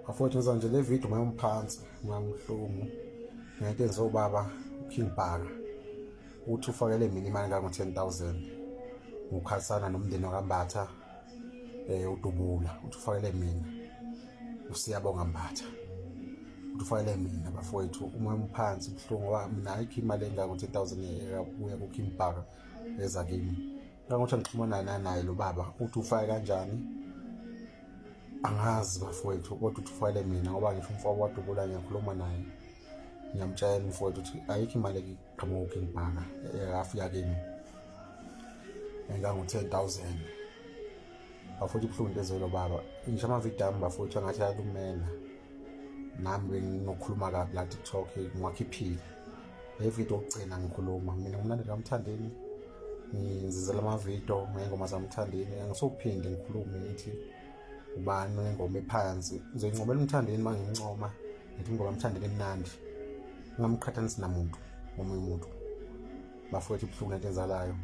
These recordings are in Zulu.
Bafowethu, ngenza nje le video mayomphansi mayamhlungu ngento enziwa ubaba uKing Bhaka, uthi ufakele mina imali kango-10,000 ngokukhalisana nomndeni wakaMbatha, uDubula, uthi ufakele mina uSiyabonga Mbatha, uthi ufakele mina. Bafowethu, umoya umphansi, ubuhlungu, ngoba mina ayikho imali engango-10,000 eyabuya kuKing Bhaka eza kimi. Ngangokuthi angixhumana naye lo baba, uthi ufake kanjani angazi bafowethu, kodwa uthi ufakele mina, ngoba ngisho umfowabo waDubula ngiyakhuluma naye, ngiyamtshela umfowethu ukuthi ayikho imali eqhamuka kuKing Bhaka eyafika kimi engango-10,000. Bafowethu, ibuhlungu into ezelo baba. Ngisho amavidiyo ami bafowethu angathi ayalumela, nami benginokukhuluma kabi la TikTok, ngiwakhiphile le video okugcina ngikhuluma. Mina ngumlandeli kaMthandeni, ngizizela amavidiyo ngey'ngoma zaMthandeni, angisophinde ngikhulume ngithi ubani unengoma ephansi. Ngizoyincomela uMthandeni uma ngimncoma, ngithi ingoma yaMthandeni emnandi, ngingamqhathanisi namuntu omunye umuntu. Bafowethu, ibuhlungu lento enzalayo,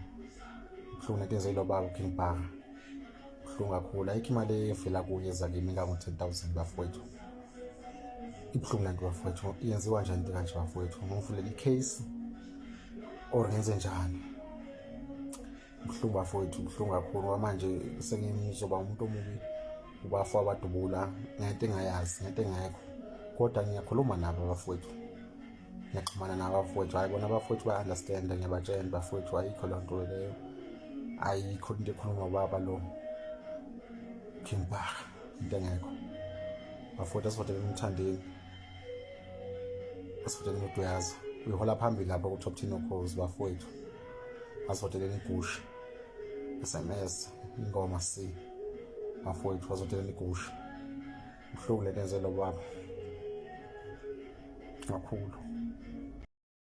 ibuhlungu lento enzelwa baba uKing Bhaka, buhlungu kakhulu. Ayikho imali evela kuye eza kimi engango-10,000 bafowethu. Ibuhlungu lento bafowethu, yenziwa njani into kanje bafowethu? Ngivulela i-case or ngenze njani? Buhlungu bafowethu, buhlungu kakhulu, ngoba manje sengizoba umuntu omubi ubafo abadubula ngento engayazi, ngento engekho. Kodwa ngiyakhuluma nabo abafowethu, ngiyaxhumana nabo abafowethu. Hayi bona abafowethu ba-understand, ngiyabatshela bafowethu, ayikho loo nto leyo, ayikho into ekhuluma ubaba lo King Bhaka, into engekho bafowethu. Asivotele uMthandeni, asivotele uDuyaza, uyihola phambili lapha ku-top 10 okhozi bafowethu. Asivoteleni igusha, SMS ingoma C bafowethu, asivoteleni igusha. Ubuhlungu lento enze lo baba kakhulu.